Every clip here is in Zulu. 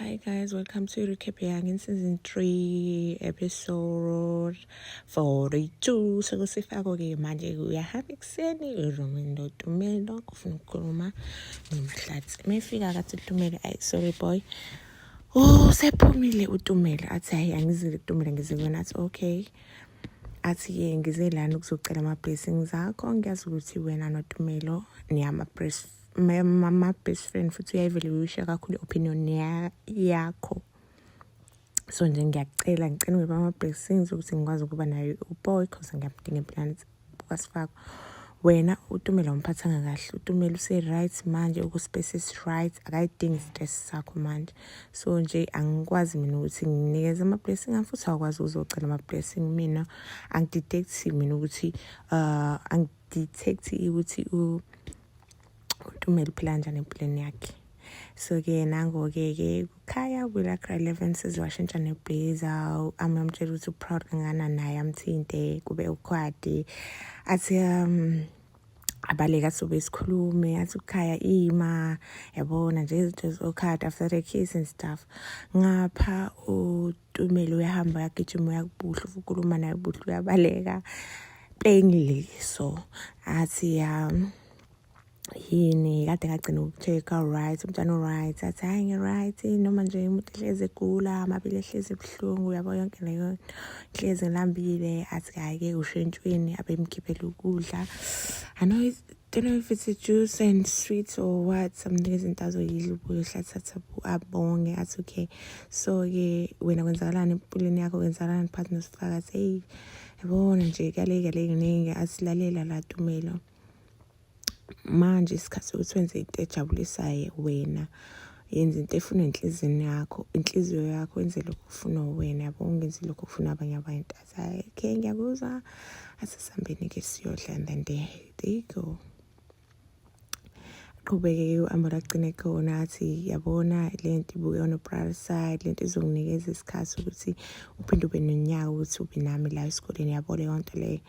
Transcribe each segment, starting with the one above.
Hi guys, welcome to Recap Young season 3 episode 42. Sekusifako-ke manje uyahamba ekuseni erumini loTumelo ufuna ukukhuluma noMahlatsi. Mayefika kathi uTumelo, ayi sorry boy. Oh, sephumile uTumelo athi hayi angizile kuTumelo ngize kuwena athi okay. Athi-ke ngize lana ukuzocela ama-blessings akho ngiyazi ukuthi wena noTumelo niyama-best ma-best friend futhi uyayivele uyisho kakhulu i-opinion yakho so nje ngiyacela ngicela ungiphe ama-blessings ukuthi ngikwazi ukuba naye uboy cause ngiyamdinga empilweni kwasifako wena utumela umphathanga kahle utumela use-right manje uku-space is-right akayidingi stress sakho manje so nje angikwazi mina ukuthi nginikeze ama-blessing ami futhi awukwazi uzocela ama-blessing mina angidetect mina ukuthi angidetect ukuthi uTumelo uphila kanjani empilweni yakhe so-ke nango-ke ke kukhaya kwilakra 11 seziwashintsha neblazer amamtshela ukuthi uproud kangakanani naye amthinte kube ukhwadi athi abaleka sobe sikhulume athi ukukhaya ima yabona nje izinto zokhadi after the kiss and stuff ngapha utumelo uyahamba uyagijima uyakubuhle ukhuluma naye ubuhle uyabaleka plainly so athi yini kade ngagcina uku-check-a right umntwana u-right athi hhayi ngi-right noma nje umuntu ehlezi egula amabili ehlezi ebuhlungu uyabo yonke leyo hlezi ngilambile athi hhayi-ke ushentshweni abemkhiphela ukudla I know don't know if it's a juice and sweets or what something izinto azoyidla ubuye uhlathatha abonge athi okay so-ke wena kwenzakalani empilweni yakho kwenzakalani phakathi nosifaka athi eyi yabona nje kuyaleke le kuningi asilalela la tumelo manje isikhathi sokuthi wenze into ejabulisayo wena yenza into efunwa enhliziyweni yakho inhliziyo yakho wenze lokhu kufunwa wena yabo ungenzi lokhu kufuna abanye abantu athi hayi okay ngiyakuzwa asisambeni-ke siyodla and then there you go aqhubeke-ke u-amber agcine khona athi yabona le nto ibuke on a brighter side le nto izokunikeza isikhathi ukuthi uphinde ube nonyaka ukuthi ube nami la esikoleni yabo leyo nto leyo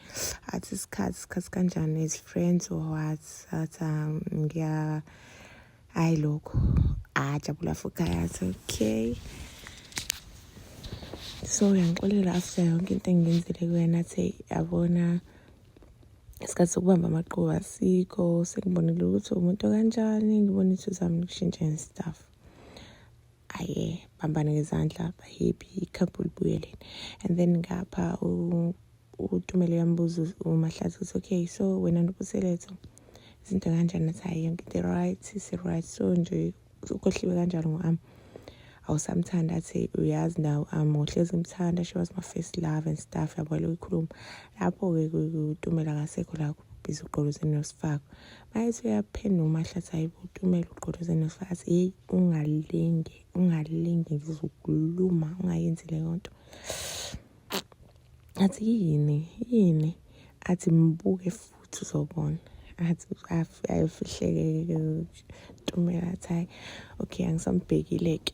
athi isikhathi isikhathi kanjani as friends or what athi ngiya hayi lokho ajabula futhi athi okay so uyangixolela after yonke into engiyenzile kuwena athi yabona isikhathi sokubamba amaqhubu asikho sengibonile ukuthi umuntu kanjani ngibona ukuthi uzama ukushintsha and stuff aye bambane ngezandla bahappy i-couple libuyelene and then ngapha utumelo uyambuza umahlathi ukuthi okay so wena nobuseletho izinto kanjani athi hayi yonke into right si-right so nje ukhohliwe kanjalo ngo-am awusamthanda athi uyazi nawo am ngohlezi ngimthanda she was my first love and stuff yabo lo ikhuluma lapho-ke utumela akasekho la kubhizi ugqolozeni nosifako mayethi uyaphendula umahlathi hayi utumela ugqolozeni nosifako athi yeyi ungalinge ungalinge ngizokuluma ungayenzi leyo nto athi yini yini athi mbuke futhi uzobona athi afihleke Tumela athi hayi okay angisambhekile-ke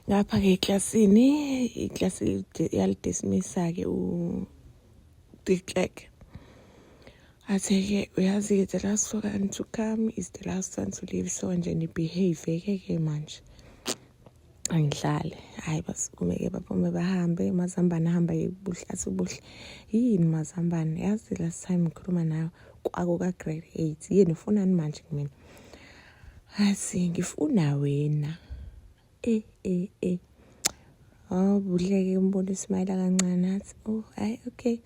ngapha-ke eklasini iklasi yalidismissa-ke u-declerk athi-ke uyazi-ke the last one to come is the last one to leave so nje nibehave-ke ke manje angihlale hayi basukume-ke baphume bahambe umazambane ahamba buhle athi ubuhle yini mazambane yazi last time ngikhuluma nayo kwako ka-grade 8 yini ufunani manje kumina athi ngifuna wena e e e oh buhleke umbona ismayila kancane athi oh hayi okay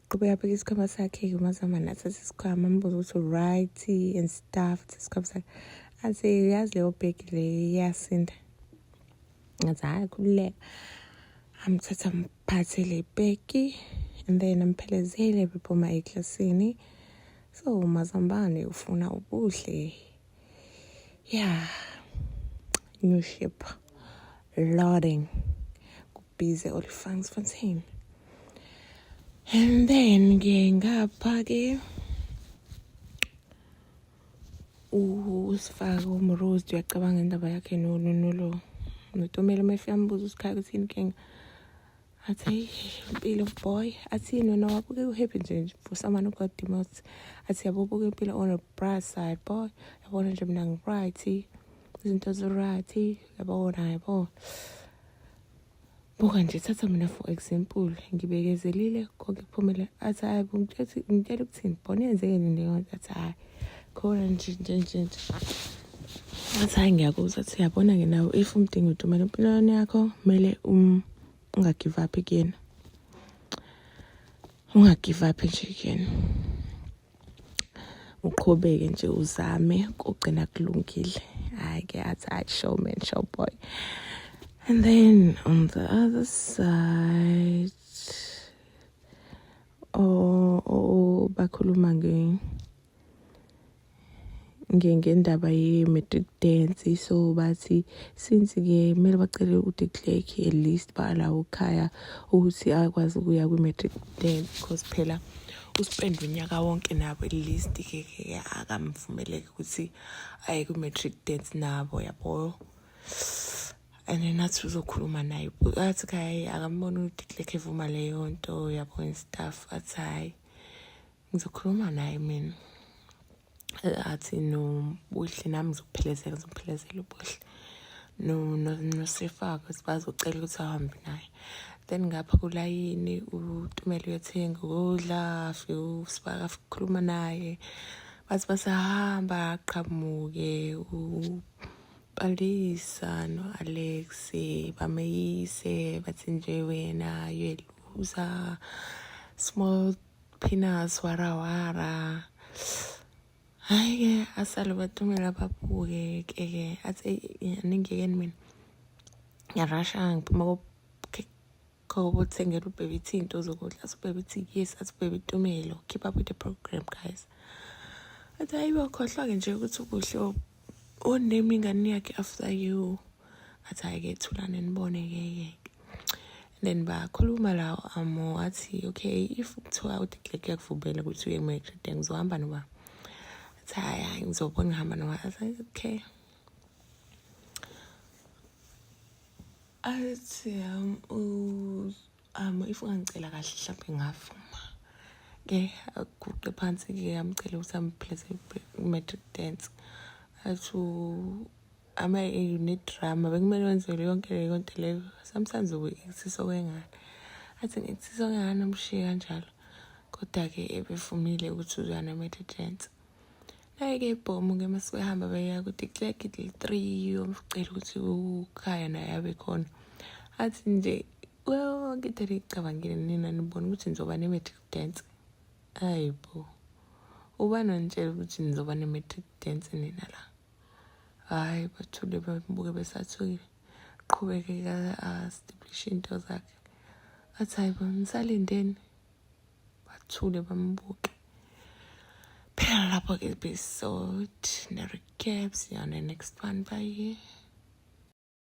qhubeka bheka isikhwama sakhe-ke umazambane athathe isikhwama ambuze ukuthi right and stuff isikhwama sakhe athi yazi leyo bhegi le iyasinda ngathi hhayi khululeka amthatha amphathele ibhegi and then amphelezele bephuma eklasini so umazambane ufuna ubuhle yeah new ship loading kubhize Olifantsfontein and then ke ngapha ke usifaka umrose uyacabanga indaba yakhe nolo notomela uma efika ambuza usikhaya ukuthi yini inkinga athi hey impilo boy athi yini wena wabuke uhappy nje for someone who got demoted athi yabo buka impilo on a bright side boy yabona nje mina ngi-right Izinto zi-right, yabona, yabo. Buka nje, thatha mina for example, ngibekezelile konke kuphumele. Athi hayi bo, ngitshela ukuthini bona yenzekeni leyo nto. Athi hhayi khona nje nje nje nje. Athi hhayi ngiyakuzwa. Athi yabona-ke nawe, if umdinga uTumelo empilweni yakho, kumele unga-give up kuyena, unga-give up nje kuyena, uqhubeke nje uzame, kugcina kulungile. Hhayi-ke athi hayi, show man, show boy. And then on the other side, oh, bakhuluma ngendaba ye-matric dance. So bathi since-ke kumele bacele uDe Klerk at least ba-allow uKhaya ukuthi akwazi ukuya kwi-matric dance, because phela uspende unyaka wonke nabo, at least-ke ke akamvumeleki ukuthi aye kwi-matric dance nabo, yabo. And then athi uzokhuluma naye. Athi hayi, akamboni uDe Klerk evuma leyo nto, yabo, and stuff. Athi hhayi, ngizokhuluma naye mina. Athi noBuhle, nami ngizokuphelezela, ngizomuphelezela uBuhle noSefako, bazocela ukuthi ahambe naye. Then ngapha kulayini uTumelo uyothenga ukudla, afike uSibaka, afike ukukhuluma naye. Bathi basahamba aqhamuke uPalisa no-Alex, bameyise, bathi nje wena uyeluza, small penis, warawara. Hhayi-ke asale baTumela babuke-ke. Athi aningiyekeni mina, ngiyarasha, ngiphuma kobothengela uBaby T into zokudla. Athi uBaby T yes. Athi uBaby Tumelo, keep up with the program, guys. Athi hayi, bakhohlwa-ke nje ukuthi uBuhle oname ingane yakhe after you. Athi hhayi-ke, thulane nibone-ke ke. Then bakhuluma la amo, athi okay, if kuthiwa uDe Klerk uyakuvumela ukuthi uye ku-matric dance, ngizohamba noba. Athi hhayi hhayi, ngizobona ngihamba noba. Athi okay. Athi if ungangicela kahle mhlawumbe ngingavuma ke. Aguqe phansi-ke, amcele ukuthi amphileze i-matric dance. Athi ama ne-drama bekumele wenzelwe yonke leyo nto leyo, sometimes uku-actisa okwengane. Athi ngi-actisa okwengane, amshiye kanjalo. Kodwa-ke ebevumile ukuthi uzoya ne-matric dance. Naye-ke ibhomu-ke mase behamba beya kuDe Klerk three, wamcela ukuthi uKhaya naye abe khona. Athi nje yonke into eniyicabangile nina, nibona ukuthi nizoba ne-matric dance? Hayi bo, ubani wanitshela ukuthi nizoba ne-matric dance nina la? Hhayi, bathule bambuke besathukile. Qhubeke astiplishe into zakhe. Athi hayi bo, nisalindeni? Bathule bambuke. Phela lapho-ke episode ne-recaps on the next one. Bye.